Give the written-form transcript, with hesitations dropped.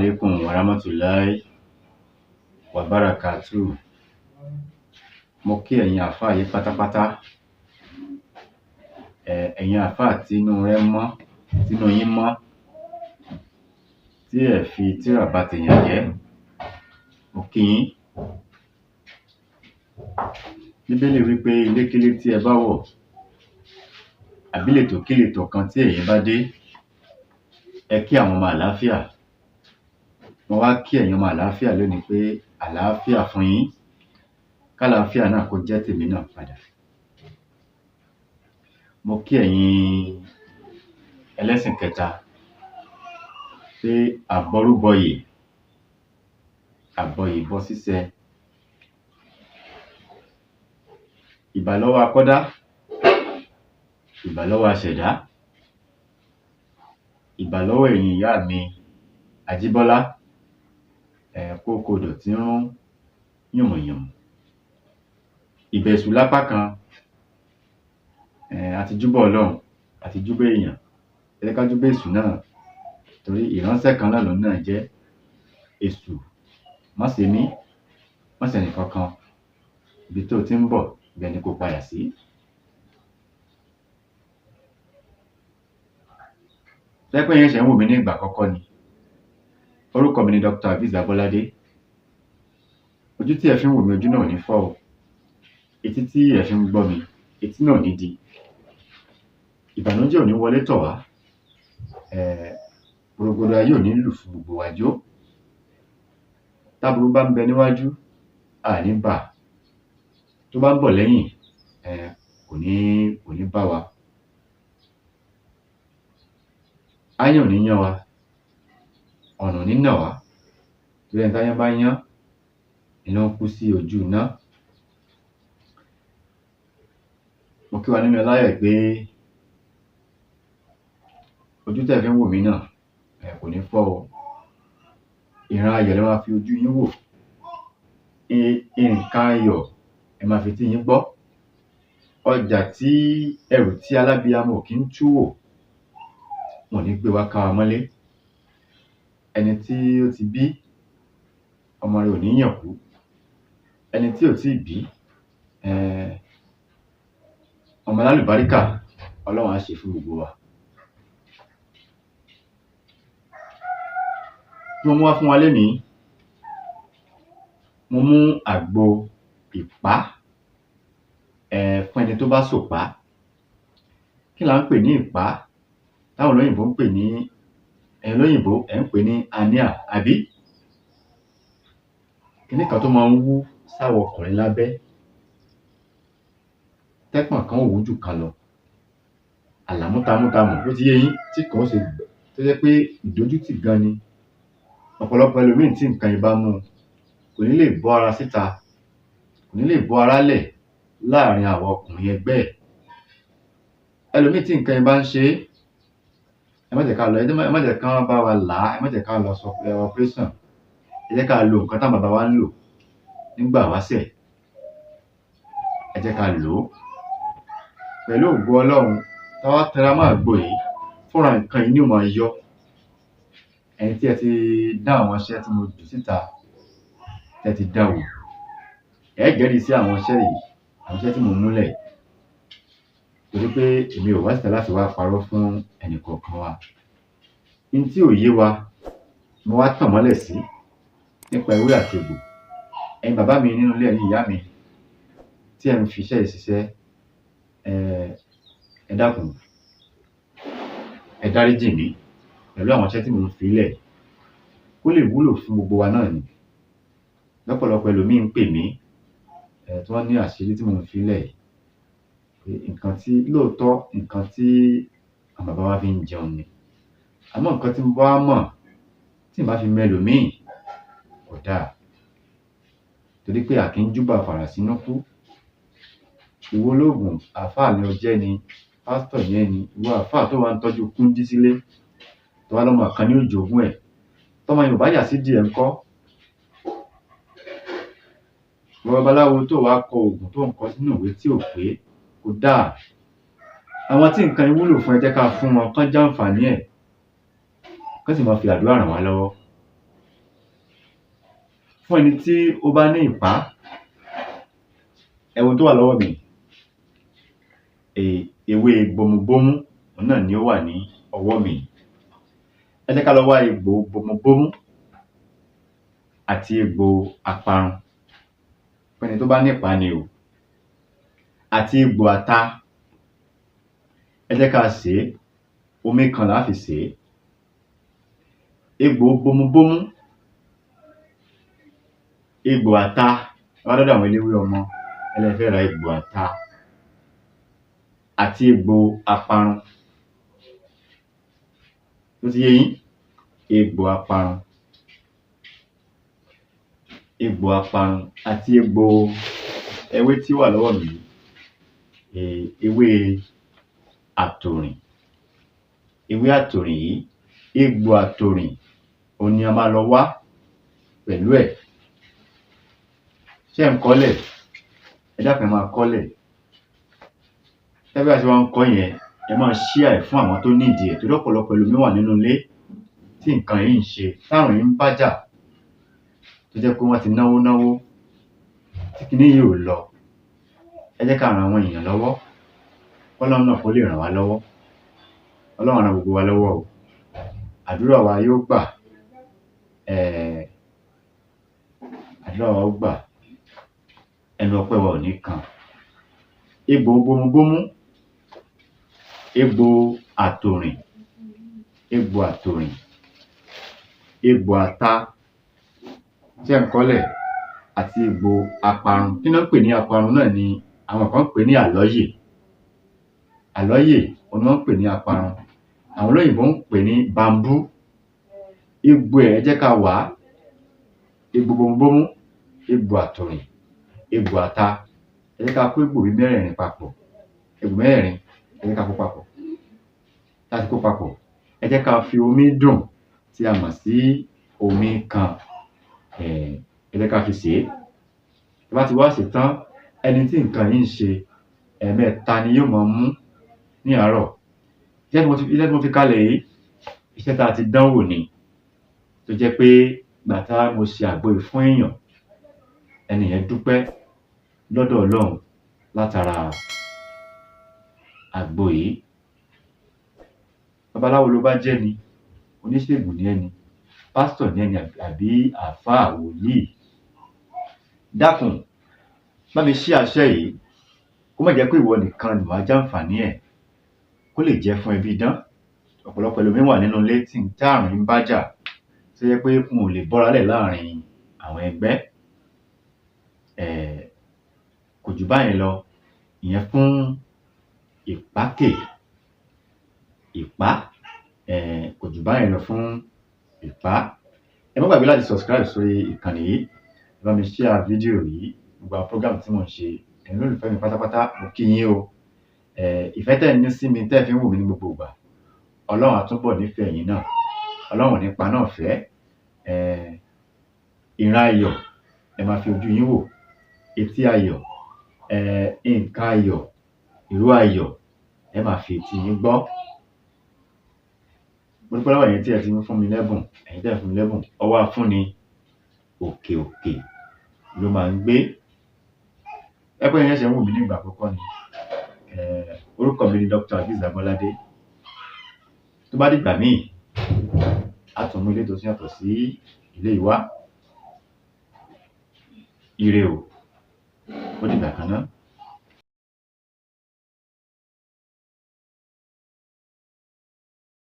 Alaikum warahmatullahi wabarakatuh. Mo kí ẹ̀yin àfáà yìí pátápátá. Ẹ̀yin àfáà tínú rẹ mọ́, tínú yín mọ́, tí ẹ̀ fi tírà ba tèèyàn jẹ́. Mo kí yín. Bíbélì wí pé ilékílé tí ẹ bá wọ̀, àbí ìletòkíletò kan tí ẹ̀yin bá dé, ẹ kí àwọn ọmọ àlàáfíà. Mo wá kí ẹ̀yin ọmọ àlàáfíà lónìí pé àlàáfíà fún yín, kálàáfíà náà kó jẹ́ tèmi náà padà. Mo kí ẹ̀yin ẹlẹ́sìn kẹta pé àbọrúbọyè, àbọyèbọsísẹ. Ìbà lọ́wọ́ akọ́dá, ìbà lọ́wọ́ aṣẹ̀dá, ìbà lọ́wọ́ ẹ̀yin ìyá mi Ajíbọ́lá, kóókodò tí ń rún yùnmùyùnmù. Ìbà èṣù lápá kan, a ti júbà Ọlọ́run, a ti júbà èèyàn, ẹ jẹ́ ká júbà èṣù náà torí ìránṣẹ́ kan náà lòun náà jẹ́. Èṣù, má ṣe mí, má ṣe ẹnìkankan, ibi tó o ti ń bọ̀, ibẹ̀ ni kó o padà sí. Tó jẹ́ pé ẹ̀yin ṣẹ̀ṣẹ̀ ń wò mí ní ìgbà àkọ́kọ́ ni, orúkọ mi ni Dr. Hafiz Abọ́ládé. Ojú tí ẹ fi ń wò mí, ojú náà ò ní fọ́ o. Etí tí ẹ fi ń gbọ́ mi, etí náà ò ní di. Ìbànújẹ́ ò ní wọlé tọ̀ wá. Porogodo ayé ò ní lù fún gbogbo wa jó. Táburú bá ń bẹ níwájú, a à ní bá a. Tó bá ń bọ̀ lẹ́yìn, kò ní bá wa. Ááyán ò ní yán wa, ọ̀nà ò ní nà wá, torí ẹni tááyán bá yán ni ló ń kú sí ojú iná. Mo kí wa nínú láyọ̀ pé ojú tẹ́ ẹ̀ fi ń wò mí náà kò ní fọ́ o. Ìran ayọ̀ lẹ máa fi ojú yín wò. Nǹkan ayọ̀ ẹ máa fetí yín gbọ́. Ọjà tí ẹrù tí alábiyamọ ò kí ń tú wò, wọn ò ní gbé wá ká wa mọ́lé. Ẹni tí ó ti bí, ọmọ rẹ̀ ò ní yàn kú. Ẹni tí ò tíì bí, ọmọ alálùbáríkà Ọlọ́run á ṣe fún gbogbo wa. Kí mo mú wá fún wa lénìí, mo mú àgbo ìpá fún ẹni tó bá sòpá. Kí là ń pè ní ìpá? Táwọn olóyìnbó ń pè ní, ẹ̀yin olóyìnbó ẹ̀ ń pè ní hernia, àbí? Kiní kan tó máa ń wú sáwọn ọkùnrin lábẹ́, tẹ́pọ̀n kan ó wú jù kan lọ. Àlàmútamútamù, ó ti yé yín, tí kan ó ṣe tó jẹ́ pé ìdójútì gan ni. Ọ̀pọ̀lọpọ̀ ẹlòmíì tí nǹkan yìí bá mú un, kò ní lè bọ́ ara síta, kò ní lè bọ́ ara lẹ̀ láàrin àwọn ọkùnrin ẹgbẹ́ ẹ̀. Ẹlòmíì tí nǹkan yìí bá ń ṣe é, ẹ má jẹ́ ká lọ, ẹ má jẹ́ kán bá wa là á, ẹ má jẹ́ ká lọ sọ pé operation. Ẹ jẹ́ ká lo nǹkan táwọn bàbá wa ń lò nígbà wáṣẹ̀. Ẹ jẹ́ ká lò ó. Pẹ̀lú ògo Ọlọ́run, tá bá tẹra mọ́ àgbo yìí, fúnra nǹkan yìí ni ó máa yọ́. Ẹ̀yin tí ẹ ti dá àwọn iṣẹ́ tí mo jù síta, tẹ́ ti dán wò, ẹ jẹ́rìí sí àwọn iṣẹ́ yìí, àwọn iṣẹ́ tí mò ń múlẹ̀ yìí. Torí pé èmi ò wá síta láti wá parọ́ fún ẹnìkọ̀ọ̀kan wa. N tí ò yé wa, mo wá tàn mọ́lẹ̀ sí nípa ewé àti egbò. Ẹ̀yin bàbá mi nínú ilé, ẹ̀yin ìyá mi tí ẹ̀ ń fi iṣẹ́ yìí ṣiṣẹ́, ẹ dákun, ẹ dáríjì mí pẹ̀lú àwọn iṣẹ́ tí mò ń fi lẹ̀ yìí, kó lè wúlò fún gbogbo wa náà ni. Lọ́pọ̀lọpọ̀ ẹlòmíì ń pè mí, tí wọ́n ní àṣírí tí mò ń fi lẹ̀ yìí, pé nǹkan tí lóòótọ́ nǹkan tí àwọn bàbá wa fi ń jẹun ni. Àmọ́ nǹkan tí mo bá mọ̀ tí ǹ bá fi mọ ẹlòmíì kò dáa. Torí pé a kì í júbà fàràsínúkú. Ìwọ olóògùn, àfáà ni o jẹ́ ni, pásítọ̀ ni ẹ́ ni, ìwọ àfáà tó wá ń tọ́jú kúndí sílé, tó wá lọ́mọ kan ní ó jogún ẹ̀. Tọ́mọ yẹn ò bá yà sídìí ẹ̀ ńkọ́? Ìwọ babaláwo tó wá kọ òògùn tó ń kọ sínú ìwé tí ò pé, kò dáa. Àwọn tí nǹkan yìí wúlò fún, ẹ jẹ́ ká fún wọn kán jàǹfààní ẹ̀, kán sì máa fi àdúrà ràn wá lọ́wọ́. Fún ẹni tí ó bá ní ìpá, ẹ wo ohun tó wà lọ́wọ́ mi yìí, ewé bomubómú òhun náà ni ó wà ní ọwọ́ mi yìí. Ẹ jẹ́ ká lọ wá egbò bomubómú àti egbò àparun fún ẹni tó bá ní ìpá ni o, àti egbò àta. Ẹ jẹ́ ká sè é, omi kan là á fi sè é. Egbò bomubómú, egbò àta, tẹ́ bá dọ́dọ̀ àwọn eléwé ọmọ, ẹ lẹ́ fẹ́ ra egbò àta àti egbò àparun. Ṣó ti yé yín? Egbò àparun, egbò àparun àti egbò ewé tí ó wà lọ́wọ́ mi yìí, ewé àtòrìn. Ewé àtòrìn yìí, egbò àtòrìn òhun ni a máa lọ wá pẹ̀lú ẹ̀. Ṣé ẹ̀ ń kọ́lẹ̀? Ẹ dákun, ẹ máa kọ́lẹ̀. Tẹ́ bá ṣe wá ń kọ́ yẹn, ẹ máa share ẹ̀ fún àwọn tó need ẹ̀ torí ọ̀pọ̀lọpọ̀ ẹlòmíì wà nínú ilé tí nǹkan yìí ń ṣe, tárùn yìí ń bá jà, tó jẹ́ pé wọ́n ti náwó náwó tí kiní yìí ò lọ. Ẹ jẹ́ ká ran àwọn èèyàn lọ́wọ́ k'Ọlọ́run náà kó lè ràn wá lọ́wọ́. Ọlọ́run á ran gbogbo wa lọ́wọ́ o. Àdúrà wa yóò gbà, àdúrà wa ó gbà, ẹnu ọpẹ́ wa ò ní kan. Egbò bomubómú, egbò àtòrìn, egbò àtòrìn, egbò àta, ṣé ẹ̀ ń kọ́lẹ̀? Àti egbò àparun. Kí ná ń pè ní àparun náà ni àwọn kan ń pè ní àlọ́yè. Àlọ́yè òhun ni wọ́n ń pè ní àparun. Àwọn olóyìnbó ń pè ní bamboo. Egbò ẹ̀, ẹ jẹ́ ká wà á. Egbò bomubómú, egbò àtòrìn, egbò àta. Ẹ jẹ́ ká kó egbò bíi mẹ́rẹ̀ẹ̀rin papọ̀. Egbò mẹ́rẹ̀ẹ̀rin, ẹ jẹ́ ká kó papọ̀. Tá ti kó papọ̀, ẹ jẹ́ ká fi omi dùn tí a mọ̀ sí omi kan, ẹ jẹ́ ká fi sè é. Tá bá ti wá sè é tán, ẹni tí nǹkan yìí ń ṣe, ẹ̀ẹ̀mẹ́ta ni yóò máa mú ní àárọ̀. Iṣẹ́ tí mo fi kalẹ̀ yìí, iṣẹ́ tá a ti dánwò ni, tó jẹ́ pé ìgbà tá mo ṣe àgbo yìí fún èèyàn, ẹni yẹn dúpẹ́ lọ́dọ̀ Ọlọ́run látara àgbo yìí. Babaláwo ló bá jẹ́ ni, oníṣègùn ni ẹ́ ni, pásítọ̀ ni ẹ́ ni àbí àlfáà, wòlíì. Dákun, bá mi share iṣẹ́ yìí, kó má jẹ́ pé ìwọ nìkan ni wàá jàǹfààní ẹ̀, kó lè jẹ́ fún ẹ bí idán. Ọ̀pọ̀lọpọ̀ ẹlòmíì wà nínú ilé tí àrùn yìí ń bá jà, tó jẹ́ pé wọn ò lè bọ́ra lẹ̀ láàrin àwọn ẹgbẹ́. Kò jù báyẹn lọ, ìyẹn fún ìpákè, ìpá, kò jù báyẹn lọ fún ìpá. Ẹ má gbàgbé láti subscribe sórí ìkànnì yìí, ẹ bá mi share fídíò yìí, gbogbo àwọn program tí mò ń ṣe. Ẹ̀yin olólùfẹ́ mi pátápátá, mo kí yín o. Ìfẹ́ tẹ́ ẹ̀ ń ní sí mi, tẹ́ ẹ̀ fi ń wò mí ní gbogbo ìgbà, Ọlọ́run á túbọ̀ nífẹ̀ẹ́ ẹ̀yin náà. Ọlọ́run ò ní paná ìfẹ́. Ìran ayọ̀ ẹ máa fi ojú yín wò, etí ayọ̀, nǹkan ayọ̀, ìró ayọ̀ ẹ máa fi etí yín gbọ́. Mo dúpẹ́ lọ́wọ́ ẹ̀yin tí ẹ ti ń fún mi lẹ́bùn, ẹ̀yin tẹ́ ẹ̀ ń fún mi lẹ́bùn. Ọwọ́ afúnni òkè òkè ló máa ń gbé. Ẹ pé ẹ̀yin ṣẹ̀ṣẹ̀ ń wò mí ní ìgbà àkọ́kọ́ ni, orúkọ mi ni Dr. Azeez Abolade. Tó bá dìgbà míì, á tún mú eléyìí tó tún yàtọ̀ sí eléyìí wá. Ire o, ó dìgbà kan ná.